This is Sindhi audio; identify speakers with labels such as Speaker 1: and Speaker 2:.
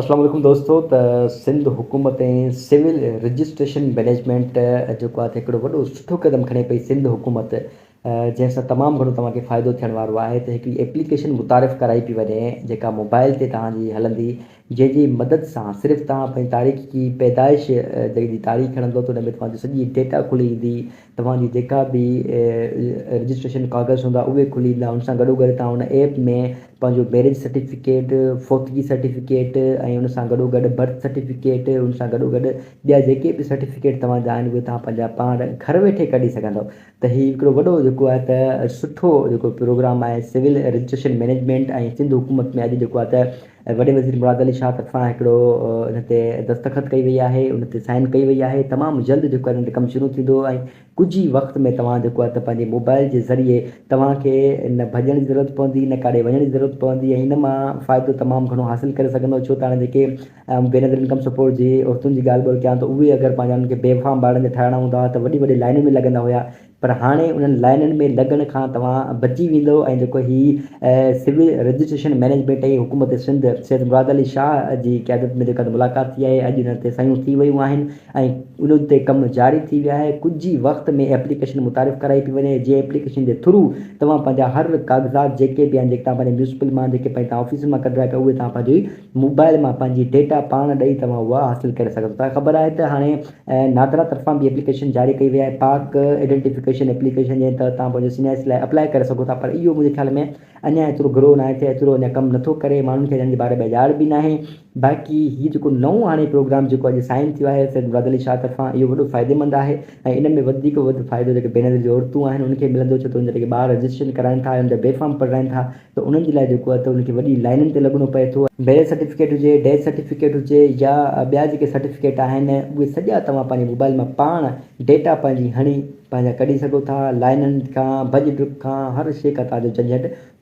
Speaker 1: اسلام عليڪم دوستو ته سنڌ حڪومت ۽ سول رجسٽريشن مئنيجمينٽ جيڪو آهي هڪڙو وڏو سٺو قدم کڻي پئي سنڌ حڪومت جنهن سان تمام گهڻو توهان کي فائدو ٿيڻ وارو آهي ته هڪڙي ايپليڪيشن متعارف ڪرائي پئي وڃي جيڪا موبائل تي توهان جي هلندي جنهن جي مدد سان صرف توهان پنهنجي تاريخ جي پيدائش جي تاريخ کڻندو ته ان ۾ توهان جي سڄي ڊيٽا کلي ايندي توهان جي جيڪا به رجسٽريشن ڪاغذ هوندا اهي کلي ايندا ان سان گڏو گڏ توهان ان ايپ ۾ پنهنجو ميرج سرٽيفڪيٽ، فوتگي سرٽيفڪيٽ ۽ ان سان گڏو گڏ برٿ سرٽيفڪيٽ ان سان گڏو گڏ ٻيا جيڪي به سرٽيفڪيٽ توهان جا آهن اهي توهان پنهنجا پاڻ گهر ويٺي ڪڍي سگهندؤ ته هي هڪڙو وڏو جيڪو آهي ته سٺو جيڪو پروگرام آهي سول رجسٽريشن مئنيجمينٽ ۽ سنڌ حڪومت ۾ اڄ جيڪو آهي ته وڏي وزير مراد علي شاهه طرفان هڪڙو ان تي دستخط ڪئي وئي آهي ان تي سائن ڪئي وئي آهي تمام جلد جيڪو آهي ان تي ڪم شروع ٿيندو ۽ ڪجهه ئي وقت ۾ توهان جيڪو آهي ته پنهنجي موبائل جي ذريعي توهان کي نه ڀڄڻ جي ضرورت پوندي نه ڪاڏي وڃڻ جي ضرورت پوندي ۽ ان مان فائدو تمام گهڻو حاصل ڪري سگهندو ڇو ته هاڻي جيڪي بينظير انڪم سپورٽ جي عورتن جي ڳالهه ٻولهه ڪيان ته اهي اگر پنهنجا انهن کي بي فارم ٻارڙن جا ٺاهڻا هوندا هئا ته وڏي وڏي لائنن ۾ لڳندا هيا پر هاڻي انهن لائنن ۾ لڳڻ کان توهان بچي ويندؤ ۽ جيڪو هي سول رجسٽريشن مئنيجمينٽ ۽ حڪومت سنڌ سيد مراد علي شاهه جي قيادت ۾ جيڪا ملاقات ٿي آهي اڄ انهن تي صحيحون ٿي ويون آهن ۽ ان تي ڪم جاري ٿي ويو آهي ڪجهه ئي وقت ۾ ايپليڪيشن متعارف ڪرائي پئي وڃي جنهن ايپليڪيشن جي ٿرو توهان پنهنجا هر ڪاغذات جيڪي به آهن جيڪي توهان پنهنجي ميونسپل مان جيڪي پنهنجي توهان آفيسن مان ڪڍرايا پيا اهي توهان پنهنجي موبائل مان پنهنجي ڊيٽا پاڻ ڏئي توهان اها حاصل ڪري سگهو ٿا خبر آهي ته هاڻي نادرا طرفان به ايپليڪيشن جاري ڪئي وئي آهي پاڪ آئيڊنٽيفڪيشن ايپليڪيشن جنهن تحت توهان پنهنجو سي آء سي لاء اپلائي ڪري سگهو ٿا پر اهو منهنجي خيال ۾ اڃا ايترو گرو ناهي ٿيو ايترو اڃا ڪم نٿو ڪري ماڻهن کي ان جي باري ۾ ڄاڻ به ناهي باقي هي جيڪو نئون هاڻي پروگرام جيڪو اڄ سائن ٿيو آهي سيد مراد علي شاهه طرفان اهو وڏو فائديمند آهي ۽ ان ۾ وڌيڪ وڌ فائدو جيڪي بينظير جون عورتون آهن انهن کي ملندو ڇو ته انهن جا جيڪي ٻار رجسٽريشن ڪرائن ٿا يا ان جا بي فارم پڙهرائن ٿا ته انهن جي لاء جيڪو آهي ته انهن کي وڏي لائنن تي لڳڻو پئي ٿو. ميرج سرٽيفڪيٽ هجي، ڊيٿ سرٽيفڪيٽ هجي يا ٻيا جيڪي سرٽيفڪيٽ آهن اهي سڄا توهان پنهنجي موبائل مان پاڻ ڊيٽا پنهنجي هڻي پنهنجا ڪڍي سگهو ٿا، لائنن کان، ڀڄ ڊڪ کان، هر شيء کان توهان جو جهنجهٽ.